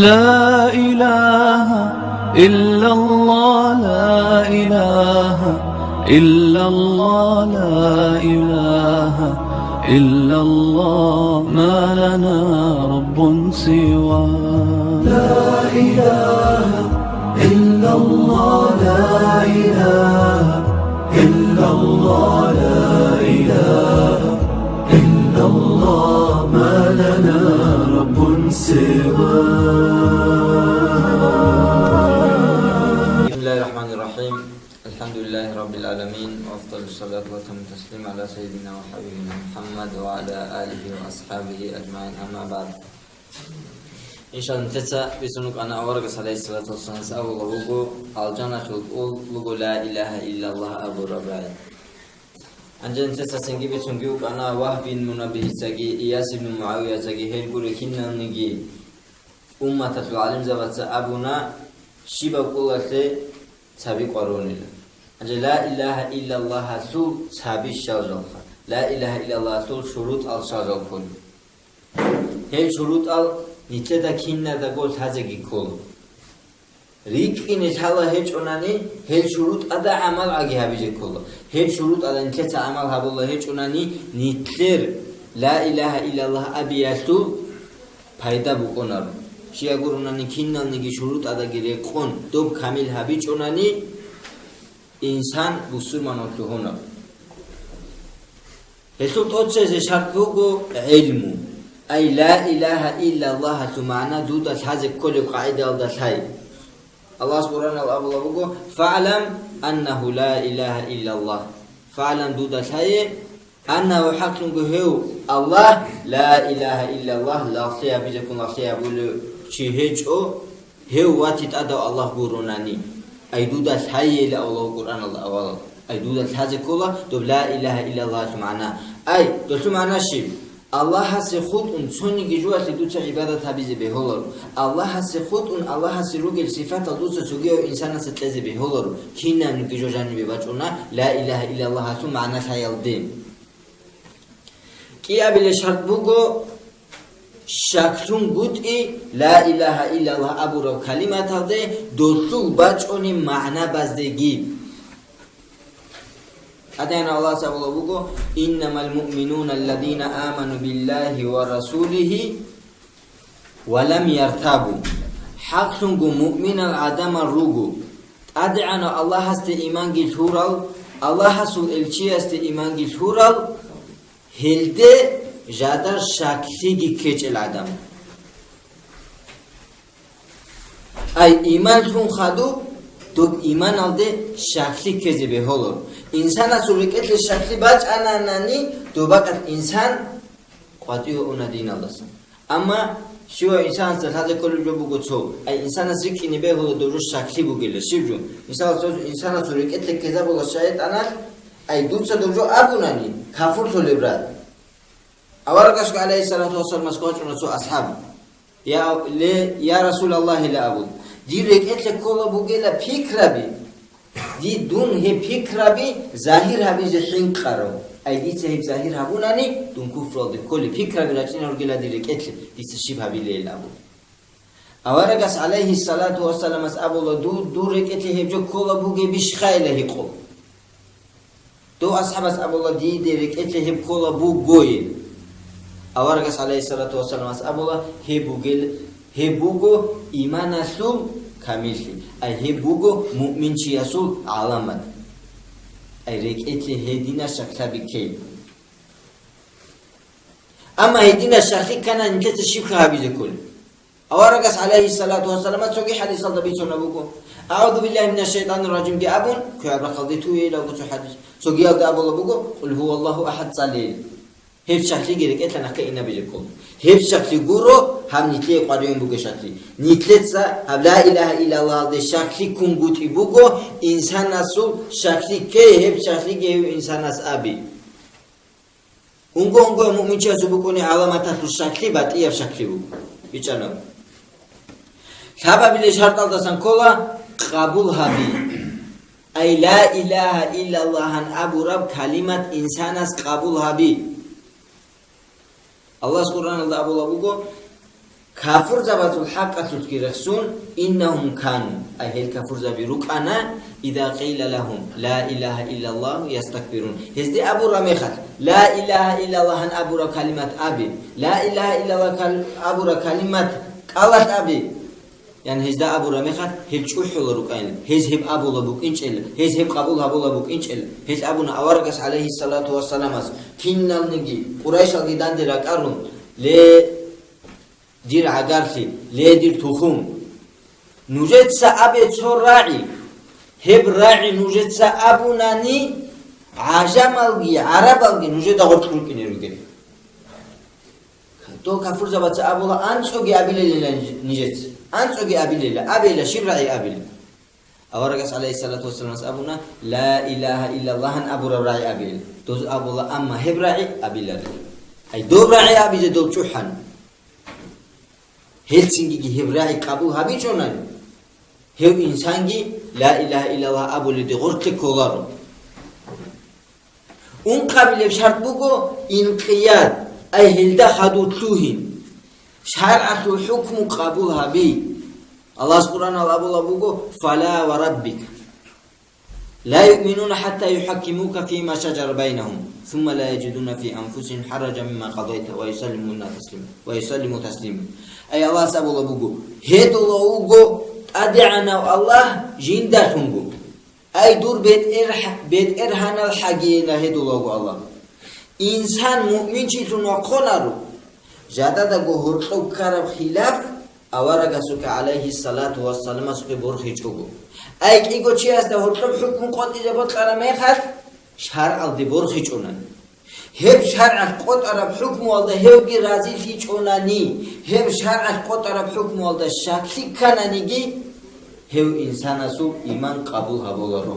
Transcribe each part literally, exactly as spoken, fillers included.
لا إله إلا الله، لا إله إلا الله، لا إله إلا الله، ما لنا رب سواه. لا إله إلا الله، لا إله إلا الله، لا إله إلا الله، ما لنا رب سواه. بسم الله الرحمن الرحيم. الحمد لله رب العالمين، وأفضل الصلاة وأتم التسليم على سيدنا وحبيبنا محمد وعلى آله وأصحابه أجمعين، أما بعد. Иншаллагь, нилъеца бицун вукӀана аварагас, гӀалайгьиссалату вассаламас, абулеб буго, алжаналъул тӀул буго ла илагьа иллаллагь абураб рагӀи. Гьанже нилъеца цинги бицунги вукӀана Вагьб бин Мунаббигьицаги, Ияс ибн МугӀавияцаги, гьел гурел киналниги умматалъул гӀалимзабаца абуна, щибаб кӀулалъе цаби къварунила. Гьанже ла илагьа иллаллагьалъул цаби щал жалха, ла илагьа иллаллагьалъул шурутӀал щал жалхун. Гьел шурутӀал нилъеда киназдаго лъазеги ккола. РикӀкӀине лъала гьечӀонани, гьел шурутӀада гӀамал гӀаги гьабизе ккола. Гьел шурутӀада нилъеца гӀамал гьабула гьечӀонани, нилъер ла илагьа иллаллагь абиялъул пайда букӀунаро. Щай гурунани, киналниги шурутӀадаги рекъон доб камил гьабичӀонани, инсан бусурманав лъугьунаро. Гьелъул тӀоцезе шарт буго гӀилму. Ай, ла илагьа иллаллагьалъул магӀна дуда лъазе кколеб къагӀидаялда лъай. Аллагьас Къуръаналда абулеб буго: «ФагӀлам аннагьу ла илагьа иллаллагь». ФагӀлам, дуда лъае, аннагьу, хӀакълъунго гьев Аллагь, ла илагьа иллаллагь, лагълъи гьабизеккун лагълъи гьабулев чи гьечӀо, гьев вати тӀадав Аллагь гуронани. Ай, дуда лъайила Аллагь Къуръаналда авалал. Ай, дуда лъазе ккола доб ла илагьа иллаллагьалъул магӀна. Ай, долъул магӀна щиб? Аллагьасе хутӀун цониги жоялъе дуца гӀибадат гьабизе бегьуларо. Аллагьасе хутӀун, Аллагьасе ругел сифатал дуца цогияв инсанасе кьезе бегьуларо, кинабниги жо жанибе бачӀуна ла илагьа иллаллагьалъул магӀна лъаялде. КӀиабилеб шарт буго, щаклъунгутӀи ла илагьа иллаллагь абураб калиматалде, долъул бачӀунеб магӀнабаздеги. ТӀадегӀанав Аллагьас абулеб буго: «Иннамал муъминуна аллазина аману биллагьи ва расулигьи ва лам яртабу». ХӀакълъунго муъминал гӀадамал руго, ТӀадегӀанав Аллагьасде иманги лъурал, Аллагьасул элчиясде иманги лъурал, гьелде жадар щаклъиги ккечӀел гӀадамал. Ай, иман лъун хадуб, доб иманалде щаклъи ккезе бегьуларо. Инсанасул рекӀелъе щаклъи бачӀананани, доб бакӀалъ инсан къватӀиве уна диналдасан. Амма щивав инсанасда лъазе кколеб жо буго цо. Ай, инсанас рикӀкӀине бегьула доб жо щаклъи бугилан. Щиб жо? Мисалалъе, цо инсанасул рекӀелъе ккезабула шайтӀаналъ, ай, дуца доб жо абунани, кафурлъулеб рагӀ. Аварагасго, гӀалайгьиссалату вассаламасго, вачӀуна цо асхӀаб. «Я, ле, я Расулаллагь», — ила абун, «дир рекӀелъе ккола бугила пикраби. Ди-, дун гьеб пикраби загьир гьабизе хӀинкъарав. Ай, дица гьеб загьир гьабунани, дун куфруялде кколеб пикраби рачӀинал ругила дир рекӀелъе, дица щиб гьабилейил», — абун. Аварагас, гӀалайгьиссалату вассаламас, абула: «Ду-, дур рекӀелъе гьеб жо ккола бугебищха?» — ила гьикъула. Дов асхӀабас абула: «Диде рекӀелъе гьеб ккола бугойин». Аварагас, гӀалайгьиссалату вассаламас, абула: «Гьеб бугел, гьеб буго иманалъул камиллъи, ай гьеб буго муъминчиясул гӀаламат». Ай, рекӀелъе гьединаб щаклъи биккей. Амма гьединаб щаклъи ккани, нилъеца щибха гьабизе кколеб? Аварагас, гӀалайгьиссалату вассаламас, цоги хӀадисалда бицунеб буго, «АгӀузу биллагьи минаш шайтӀанир ражим» абун, квегӀаб рахъалде туейилавго цо хӀадис. Цогиялда абула буго: «Къул гьуваллагьу ахӀад» цӀалейил. Гьеб щаклъиги рекӀелъа нахъе инабизе ккола. Гьеб щаклъи гуро Гьаб нилъее къваригӀун бугеб щаклъи. Нилъеца гьаб ла илагьа иллаллагьалде щаклъи ккунгутӀи буго, инсанасул щаклъи ккей, гьеб щаклъиги гьев инсанас аби. Унго-унгояв муъминчиясул букӀунеб гӀаламаталъул щаклъи батӀияб щаклъи буго. БичӀчӀана. Лъабабилеб шартӀалдасан ккола къабул гьаби. Ай ла илагьа иллаллагьан абураб калимат инсанас къабул гьаби. Аллагьас Къуръаналда абулаб буго, кафурзабазул хӀакъалъулъги рехсун, иннагьум кану, ай гьел кафурзаби рукӀана, иза къила лагьум, ла илагьа иллаллагьу, ястакбирун. Гьезде абураб мехалъ, ла илагьа иллаллагьан абураб калимат аби, ла илагьа иллаллагь кал-, абураб калимат кӀалалъ аби. Яни гьезда абураб мехалъ, гьел чӀухӀула рукӀайилан, гьез гьеб абула букӀинчӀел, гьез гьеб къабул гьабула букӀинчӀел. Гьел абуна аварагас, гӀалайгьиссалату вассаламас, киналниги, Къурайшалги данде ракӀарун, ле, дир гӀагарлъи, ле, дир тухум. Нужеца абе цо рагӀи, гьеб рагӀи нужеца абунани, гӀажамалги, гӀарабалги нужеда гъоркь рукӀине ругел. Дол кафурзабаца абула, анцӀоги абилелила нижеца. АнцӀоги абилела, абейила, щиб рагӀи абила? Аварагас, гӀалайгьиссалату вассаламас, абуна, ла илагьа иллаллагьан абураб рагӀи абила. Доз абула, амма гьеб рагӀи абиларо. Ай доб рагӀи абизе дол чӀухӀан. Гьелцинги гьеб рагӀи къабул гьабичӀонани, гьев инсанги ла илагьа иллаллагь абуледе гъоркье кколаро. Ункъабилеб шартӀ буго инкъияд, ай гьелда хадув лъугьин, шаргӀалъул хӀукму къабул гьаби. Аллагьас Къуръанал абулаб буго, фала ва раббика, ла юъминуна хӀатта юхӀаккимука фима шаджара байнагьум, сумма ла яджидуна фи анфусигьим хӀараджан мимма къадайта ва юсаллимуна таслима, ва юсаллиму таслима. Ай Аллагьас абулаб буго, гьедула вуго ТӀадегӀанав Аллагь жиндалъунго. Ай дур бетӀер-, бетӀергьанал хӀагийила гьедулаго Аллагь. Инсан муъминчилъун вахъунаро, жададаго гьоркьов ккараб хилаф аварагасухъе, гӀалайгьиссалату вассаламасухъе борхичӀого. Ай кӀиго чиясда гьоркьоб хӀукму къотӀизе бокьараб мехалъ, шаргӀалде борхичӀунани. Гьеб шаргӀалъ къотӀараб хӀукмуялда гьевги разилъичӀунани, гьеб шаргӀалъ къотӀараб хӀукмуялда щаклъи ккананиги, гьев инсанасул иман къабул гьабуларо.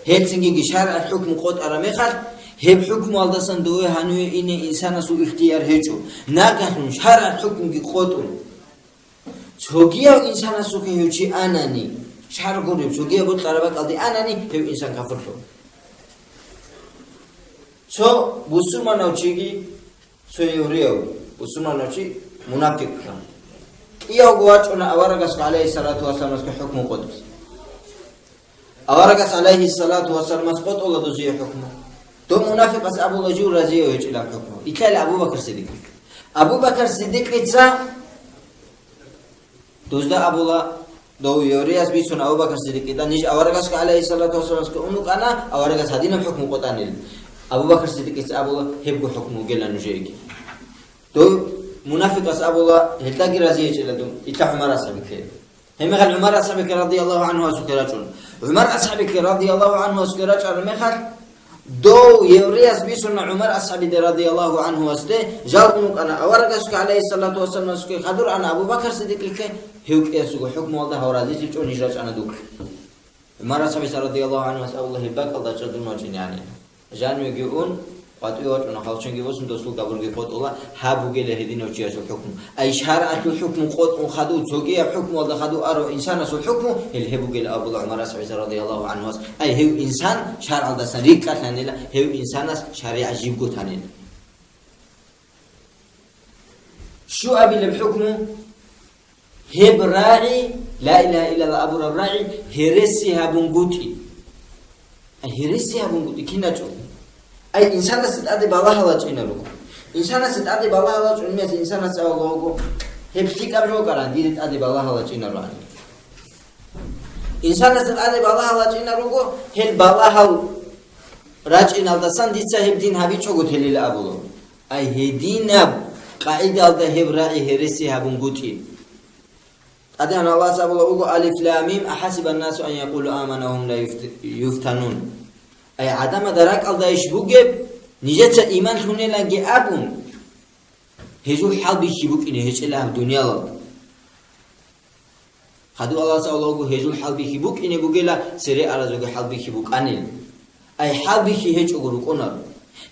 Гьелцинги шаргӀалъ хӀукму къотӀараб мехалъ, гьеб хӀукмуялдасан дове гьаниве ине инсанасул ихтияр гьечӀо, нагагьлъун шаргӀалъ хӀукмуги къотӀун. Цогияв инсанасухъе гьев чи анани, шаргӀ гуреб, цогияв бокьараб бакӀалде анани, гьев инсан кафурлъула. Цо бусурманав чиги, цо евреяв, бусурманав чи мунафикъ. КӀиявго вачӀуна аварагасго, гӀалайгьиссалату вассаламасго, хӀукму къотӀизе. Аварагас, гӀалайгьиссалату вассаламас, къотӀула дозие хӀукму. Дов мунафикъас абула жив разияв гьечӀилан хӀукму. Итали Абу Бакр Сиддикъ. Абу Бакр Сиддикъица дозда абула, дов евреяс бицун Абу Бакр Сиддикъида, ниж аварагасго, гӀалайгьиссалату вассаламасго, ун вукӀана, аварагас гьадинаб хӀукму къотӀанил. Абу Бакр Сиддикъица абула, гьебго хӀукму бугела нужееги. Дов мунафикъас абула, гьелдаги разиячӀила дун, итла ГӀумар асхӀабихъе. Гьеб мехалъ ГӀумар асхӀабихъе радияллагьу гӀанхуасухъе рачӀун. ГӀумар асхӀабихъе радияллагьу гӀанхуасухъе рачӀараб мехалъ, дов евреяс бицуна ГӀумар асхӀабиде радияллагьу гӀанхуасде, жал ун вукӀана аварагасухъе, гӀалайгьиссалату вассаламасухъе, хадур ана Абу Бакр Сиддикъихъе, гьев кӀиясго хӀукмуялда гьав разилъичӀо, ниж рачӀана духъе. ГӀумар асхӀабица радияллагьу гӀанхуас абула, гьеб бакӀалда чӀа дун вачӀинегӀан. Жанивеги ун, къватӀиве вачӀуна, хъалченги босун, досул габурги къотӀула, гьаб бугела гьединав чиясул хӀукму. Ай шаргӀалъул хӀукму къотӀун хадув, цогияб хӀукмуялда хадув арав инсанасул хӀукму, гьел гьеб бугела абула ГӀумар асхӀабица радияллагьу гӀанхуас. Ай гьев инсан шаргӀалдасан рикӀкӀалъанила, гьев инсанас шаригӀат жибго танила. Щуабилеб хӀукму, гьеб рагӀи, ла илагьа иллаллагь абураб рагӀи, гьереси гьабунгутӀи. Ай, гьереси гьабунгутӀи кин рачӀо? Ай, инсанасе тӀаде балагьал рачӀина руго. Инсанасе тӀаде балагьал рачӀунеб мехалъ инсанас абула вуго, гьеб лъикӀаб жо букӀаран, дида тӀаде балагьал рачӀина ругоан. Инсанасе тӀаде балагьал рачӀина руго, гьел балагьал рачӀиналдасан дица гьеб дин гьабичӀого телила абула. Ай, гьединаб къагӀидалда гьеб рагӀи гьереси гьабунгутӀи. ТӀадегӀан Аллагьас абула вуго, Алиф Лам Мим, ахӀасибан-насу ан якъулу амана ва гьум ла юфт-, юфтанун. Ай, гӀадамазда ракӀалда иш бугеб, нижеца иман лъуниланги абун, Гьезул хӀалбихьи букӀине гьечӀила гьаб дуниялалда. Хадуб Аллагьас абулаго, гьезул хӀалбихьи букӀине бугила цере аразулги хӀалбихьи букӀанил. Ай хӀалбихьи гьечӀого рукӀунаро.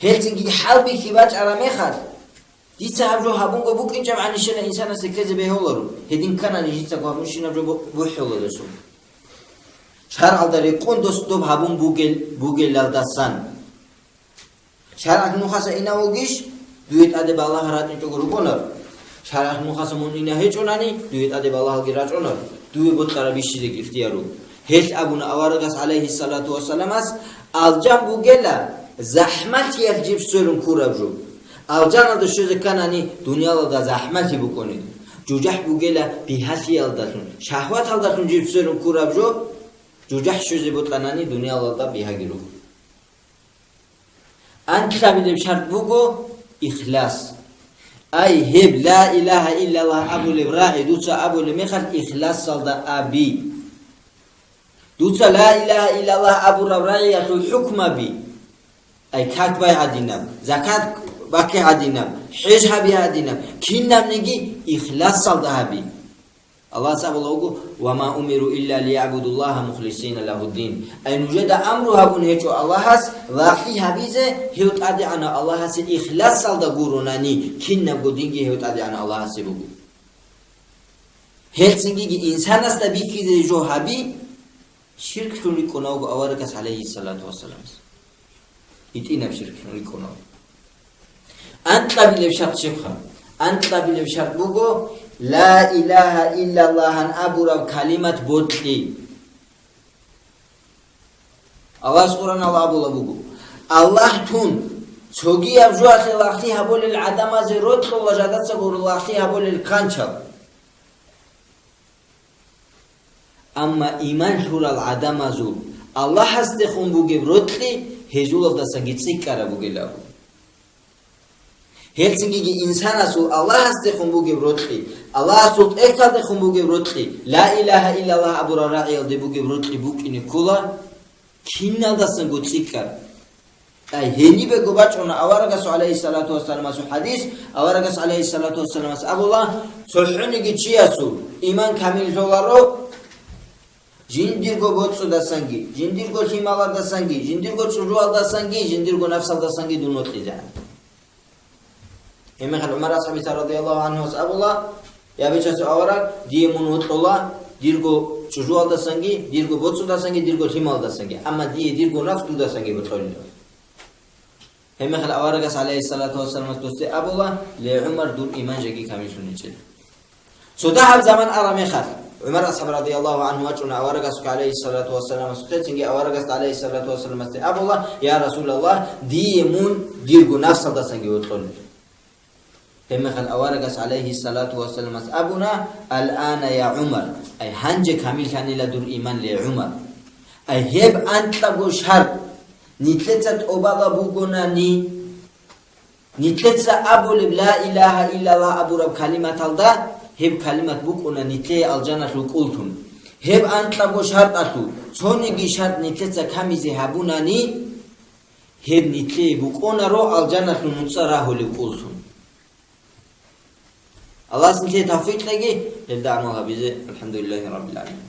Гьелцинги хӀалбихьи бачӀараб мехалъ, дица гьаб жо гьабунго букӀинчӀеб гӀанищила инсанасе ккезе бегьуларо, гьедин кканани жицаго гьабунщинаб жо бу-, бухӀула досул. ШаргӀалда рекъон дос доб гьабун бугел-, бугелалдасан. ШаргӀалъ нухаса инав вугищ, дуе тӀаде балагь ратӀичӀого рукӀунар. ШаргӀалъ нухаса мун ина гьечӀунани, дуе тӀаде балагьалги рачӀунар, дуе бокьараб бищизеги ихтияр руго. Гьелъ абуна аварагас, гӀалайгьиссалату вассаламас, алжан бугела захӀмалъиялъ жиб сверун ккураб жо. Алжаналда щвезе кканани, дуниялалда захӀмалъи букӀунел. ЖужахӀ бугела бигьалъиялдалъун, шагьваталдалъун жиб сверун ккураб жо, жужахӀ щвезе бокьанани, дуниялалда бигьаги руго. Анкьабилеб шарт буго ихлас. Ай, гьеб ла илагьа иллаллагь абулеб рагӀи дуца абулеб мехалъ ихласалда аби. Дуца ла илагьа иллаллагь абураб рагӀиялъул хӀукмаби. Ай, как бай гӀадинаб, закат бакке гӀадинаб, хӀеж гьаби гӀадинаб, кинабниги ихласалда гьаби. Аллагьас абула вуго: «Ва ма умиру илля лиягӀбудуллагьа мухлисина лагьуддин». Ай, нужеда амру гьабун гьечӀо Аллагьас лагълъи гьабизе, гьев ТӀадегӀанав Аллагьасе ихласалда гуронани, кинабго динги гьев ТӀадегӀанав Аллагьасе буго. Гьелцинги инсанасда бихьизе жо гьаби, ширклъун рикӀкӀуна вуго аварагас, гӀалайгьиссалату вассаламас. ГьитӀинаб ширклъун рикӀкӀуна вуго. Анкьабилеб шарт щибха? Анкьабилеб шарт буго, ла илагьа иллаллагьан абураб калимат бокьи. Аллагьас Къуръаналда абулаб буго: «Аллагь тун, цогияб жоялъе лагълъи гьабулел гӀадамазе рокьула жадацаго лагълъи гьабулел хъанчал». Амма иман лъурал гӀадамазул Аллагьасдехун бугеб рокьи гьезулалдасаги цӀикӀкӀараб бугилан. Гьелцинги инсанасул Аллагьасдехун бугеб рокьи, Аллагьасул тӀехьалдехун бугеб рокьи, ла илагьа иллаллагь абураб рагӀиялде бугеб рокьи букӀине ккола киналдасанго цӀикӀкӀараб. Ай, гьенибего бачӀуна аварагасул, гӀалайгьиссалату вассаламасул хӀадис, аварагас, гӀалайгьиссалату вассаламас, абула: «ЦохӀониги чиясул иман камиллъуларо жиндирго боцӀудасанги, жиндирго лъималаздасанги, жиндирго чӀужуялдасанги, жиндирго нафсалдасанги дун вокьизегӀан». Гьебмехалъ ГӀумар асхӀабица радияллагьу гӀанхуяс абула: «Я, Бичасул авараг, дие мун вокьула дирго чӀужуялдасанги, дирго боцӀудасанги, дирго лъималаздасанги, амма дие дирго нафс дудасанги бокьулила». Гьебмехалъ аварагас, гӀалайгьиссалату вассаламас, досде абула: «Ле, ГӀумар, дур иман жеги камиллъуничӀел». Цо дагьаб заман араб мехалъ, ГӀумар асхӀаб радияллагьу гӀанху вачӀуна аварагасухъе, гӀалайгьиссалату вассаламасухъе, цинги аварагасда, гӀалайгьиссалату вассаламасде, абула: «Я Расулаллагь, дие мун дирго нафсалдасанги вокьулила». Гьебмехалъ аварагас, гӀалайгьиссалату вассаламас, абуна: «Ал-ана, я ГӀумар», ай, гьанже камиллъанила дур иман, ле, ГӀумар. Ай, гьеб анкьабго шарт нилъеца тӀубала бугонани, нилъеца абулеб ла илагьа иллаллагь абураб калиматалда, гьеб калимат букӀуна нилъее алжаналъул кӀултун. Гьеб анкьабго шарталъул цониги шарт нилъеца камизе гьабунани, гьеб нилъее букӀунаро алжаналъул нуцӀа рагьулев кӀултун. Аллагьас нилъее тавфикъ кьеги, гьелда гӀамал гьабизе. АлхӀамдулиллагьи раббил гӀаламин.